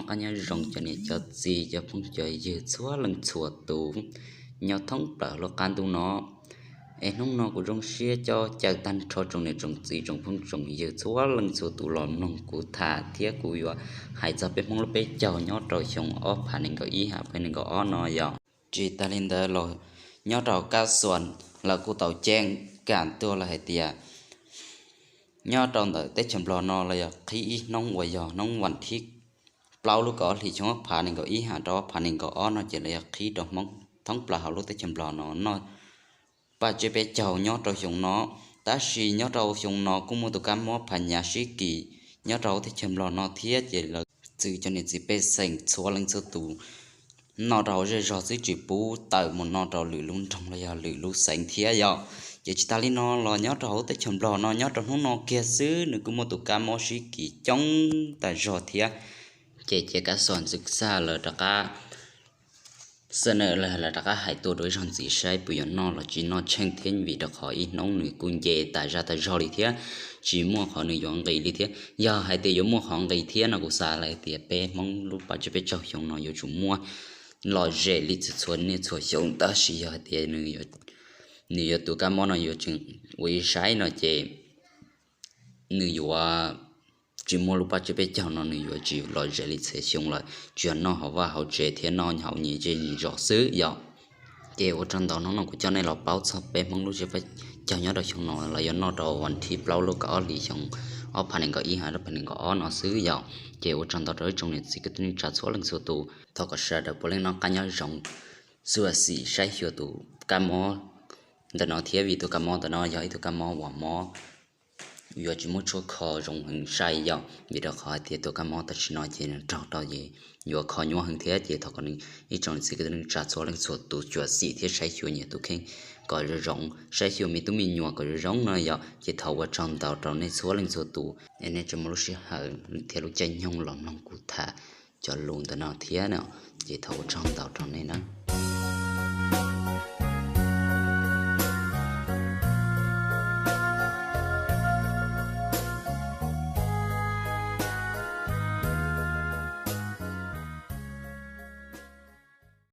Qab nyob zoo cov niam cov txiv cov phooj cov ywg txhua leej txhua tus nyob thoob plaws lub qab ntuj no. Es hnub no kuv zoo siab coj caw tag nrho tsoom niam tsoom txiv tsoom phooj tsoom ywg txhua leej txhua tus los mloog kuv tham thiab kuv yuav hais txog peb Hmoob lub peb caug nyob rau xyoo ob phav nees nkaum ib ha phav nees nkaum ob no yog. Tsis tas li ntawd los nyob rau kab xuas lawv kuj tau ceeb kam tuaj lawm hais tias nyob rau ntawm teb chaws Nplog no los yog qhib ib hnub uas yog hnub vas thib plaub lub kaum ob hlis xyoo ob phav nees nkaum ib ha rau ob phav nees nkaum ob no ces los yog qhib rau Hmoob thoob plaws hauv lub teb chaws Nplog no noj paj tsiab peb caug nyob rau xyoo no. Tab sis nyob rau xyoo no kuj muaj tus kab mob pha nyas sib kis nyob rau teb chaws Nplog no thiab ces lawv txwv cov niam txiv pej xeem txhua leej txhua tus noj rau hauv zej zog xwb tsis pub tawm mus noj rau lwm lub nroog los yog lwm lub xeev thiab yom. Ces tsis tas li no los nyob rau hauv teb chaws Nplog no nyob rau hnub no kiag xwb nws kuj muaj tus kab mob sib kis coob tas zog thiab. Ces cia kab xuas ntxwv xaj lawv rov qab xab na lawv rov qab hais tuaj rau ib zaug ntxiv saib puas yuav noj los tsis noj tsheej thiab vim rau qhov ib hnub nws kuj nce tas zaj tas zog li thiab tsis muaj qhov nws yuav nqis li thiab. Yog hais tias yuav muaj qhov nqis thiab no kuv xav lawm tias peb Hmoob lub paj tsiab peb caug xyoo no yuav tsum muaj lom zem li txhua txhua niaj txhua xyoo tab sis yog hais tias nws yuav tus kab mob no yuav tseem ua ib saib no ces nws yuav tsis muaj lub paj tsiab peb caug no nws yuav tsis lom zem li txhia xyoo lawm tsis yog noj hauv vaj hauv tsev thiab noj hauv nyias zej zos xwb yom. Ces ua tsaug ntau hnub no kuv coj nej los paub txog peb Hmoob lub tsiab peb caug nyob rau xyoo no los yog noj rau vas thib plaub lub kaum ob hlis xyoo ob phav nees nkaum ib ha ob phav nees nkaum ob no xwb yom. Ces ua tsaug ntau rau ib tsoom niam txiv kwv tij neej tsa txhua leej txhua tus thov kom sawv daws puav leej noj qab nyob zoo xyuam xim saib xyuas tus kab mob ntawm no thiab vim tus kab mob ntawm no yog ib tug kab mob uas mob yuav tsis muaj tshuaj kho zoo heev sai yom vim rau qhov hais tias tus kab mob tam sim no ces nws raug rau ces yuav kho nyuaj heev thiab ces thov kom ib tsoom niam txiv kwv tij neej tsa txhua leej txhua tus xyuam xim thiab saib xyuas nyias tus kheej kom zoo zoo saib xyuas me tub me nyuam kom zoo zoo no yom ces thov ua tsaug ntau rau nej txhua leej txhua tus es nej tseem muaj lub sij hawm thiab lub caij nyoog los mloog kuv tham cov lus ntawm no thiab no ces thov ua tsaug ntau rau nej nawb.